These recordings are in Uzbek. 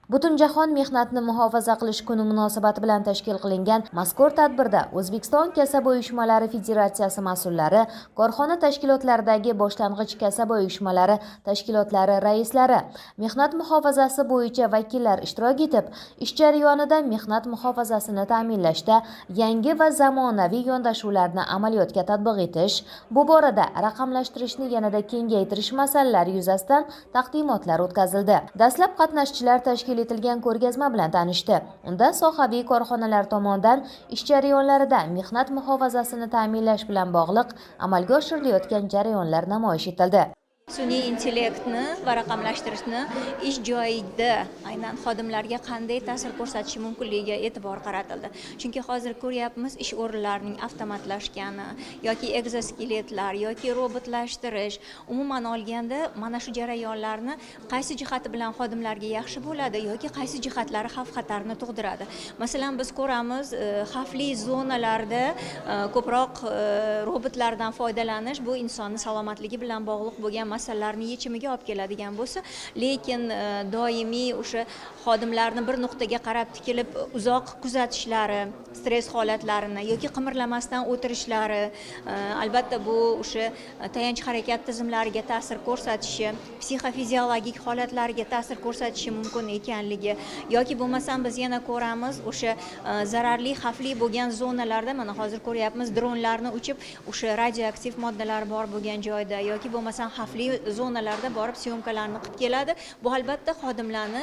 Butunjahon mehnatni muhofaza qilish kuni munosabati bilan tashkil qilingan mazkur tadbirda O'zbekiston kasaba uyushmalari federatsiyasi mas'ullari, korxona tashkilotlaridagi boshlang'ich kasaba uyushmalari tashkilotlari raislari, mehnat muhofazasi bo'yicha vakillar ishtirok etib, ish jarayonida mehnat muhofazasini ta'minlashda yangi va zamonaviy yondashuvlarni amaliyotga tatbiq etish, bu borada raqamlashtirishni yanada kengaytirish masalalari yuzasidan taqdimotlar o'tkazildi. Dastlab qatnashchilar tashkil etilgan ko'rgazma bilan tanishdi. Unda sohaviy korxonalar tomonidan ish jarayonlarida mehnat muhofazasini ta'minlash bilan bog'liq amalga oshirilayotgan jarayonlar namoyish etildi. Sun'iy intellektni va raqamlashtirishni ish joyida aynan xodimlarga qanday ta'sir ko'rsatishi mumkinligiga e'tibor qaratildi. Chunki hozir ko'ryapmiz, ish o'rinlarining avtomatlashgani yoki ekzoskeletlar yoki robotlashtirish, umuman olganda, mana shu jarayonlarni qaysi jihati bilan xodimlarga yaxshi bo'ladi yoki qaysi jihatlari xavf xatarni tug'diradi. Masalan, biz ko'ramiz, xavfli zonalarda ko'proq robotlardan foydalanish bu insonni salomatligi bilan bog'liq bo'lgan masalalarni yechimiga olib keladigan bo'lsa, lekin doimiy o'sha xodimlarni bir nuqtaga qarab tikilib uzoq kuzatishlari, stress holatlarini yoki qimirlamasdan o'tirishlari, albatta, bu o'sha tayanch harakat tizimlariga ta'sir ko'rsatishi, psixofiziologik holatlarga ta'sir ko'rsatishi mumkin ekanligi yoki bo'lmasam biz yana ko'ramiz, o'sha zararli, xavfli bo'lgan zonalarda, mana hozir ko'ryapmiz, dronlarni uchib, o'sha radioaktiv moddalar bor bo'lgan joyda yoki bo'lmasam xavfli zonalarda borib syomkalarni qilib keladi. Bu, albatta, xodimlarni,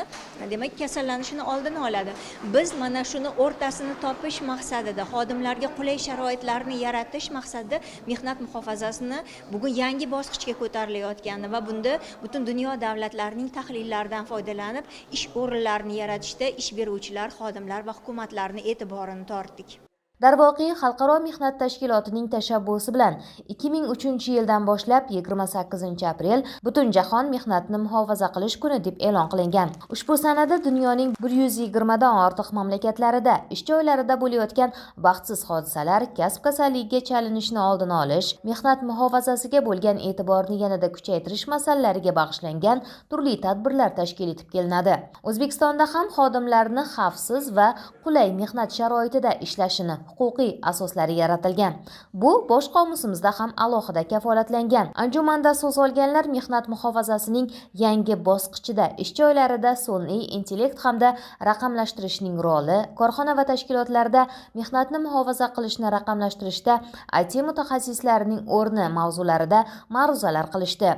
demak, kasallanishini oldini oladi. Biz mana shuni o'rtasini topish maqsadida, xodimlarga qulay sharoitlarni yaratish maqsadida mehnat muhofazasini bugun yangi bosqichga ko'tarilayotgani va bunda butun dunyo davlatlarining tahlillaridan foydalanib, ish o'rinlarini yaratishda ish beruvchilar, xodimlar va hukumatlarni e'tiborini tortdik. Darvoqe, Xalqaro mehnat tashkilotining tashabbusi bilan 2003-yildan boshlab 28 aprel Butunjahon mehnatni muhofaza qilish kuni deb e'lon qilingan. Ushbu sanada dunyoning 120 dan ortiq mamlakatlarida ish joylarida bo'layotgan baxtsiz hodisalar, kasb kasalligiga chalinishni oldini olish, mehnat muhofazasiga bo'lgan e'tiborni yanada kuchaytirish masalalariga bag'ishlangan turli tadbirlar tashkil etib kelinadi. O'zbekistonda ham xodimlarni xavfsiz va qulay mehnat sharoitida ishlashini huquqiy asoslari yaratilgan. Bu bosh qomusimizda ham alohida kafolatlangan. Anjumanda so'z olganlar mehnat muhofazasining yangi bosqichida ish joylarida sun'iy intellekt hamda raqamlashtirishning roli, korxona va tashkilotlarda mehnatni muhofaza qilishni raqamlashtirishda IT mutaxassislarining o'rni mavzularida ma'ruzalar qilishdi.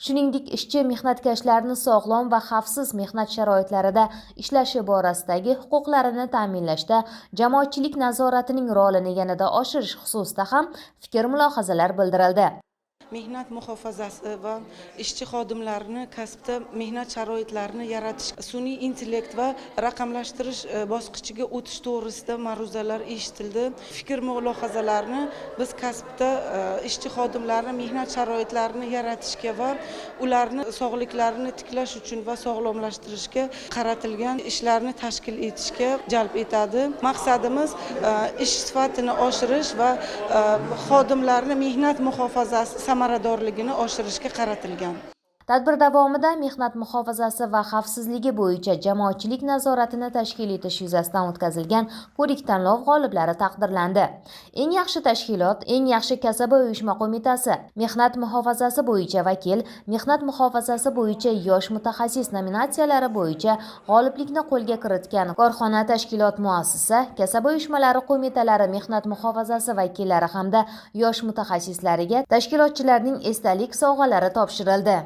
Shuningdek, ishchi mehnatkashlarni sog'lom va xavfsiz mehnat sharoitlarida ishlashi borasidagi huquqlarini ta'minlashda jamoatchilik nazoratining rolini yanada oshirish xususida ham fikr mulohazalar bildirildi. Mehnat muhofazasi va ishchi xodimlarni kasbda mehnat sharoitlarini yaratish, sun'iy intellekt va raqamlashtirish bosqichiga o'tish to'g'risida ma'ruzalar eshitildi. Fikr mulohazalarni biz kasbda ishchi xodimlarni mehnat sharoitlarini yaratishga va ularni sog'liklarini tiklash uchun va sog'lomlashtirishga qaratilgan ishlarni tashkil etishga jalb etadi. Maqsadimiz ish sifatini oshirish va xodimlarni mehnat muhofazasi samaradorligini oshirishga qaratilgan. Tadbir davomida mehnat muhofazasi va xavfsizligi bo'yicha jamoatchilik nazoratini tashkil etish yuzasidan o'tkazilgan ko'rik tanlov g'oliblari taqdirlandi. Eng yaxshi tashkilot, eng yaxshi kasaba uyushma qo'mitasi, mehnat muhofazasi bo'yicha vakil, mehnat muhofazasi bo'yicha yosh mutaxassis nominatsiyalari bo'yicha g'oliblikni qo'lga kiritgan korxona, tashkilot, muassasa, kasaba uyushmalari qo'mitalari mehnat muhofazasi vakillari hamda yosh mutaxassislariga tashkilotchilarning esdalik sovg'alari topshirildi.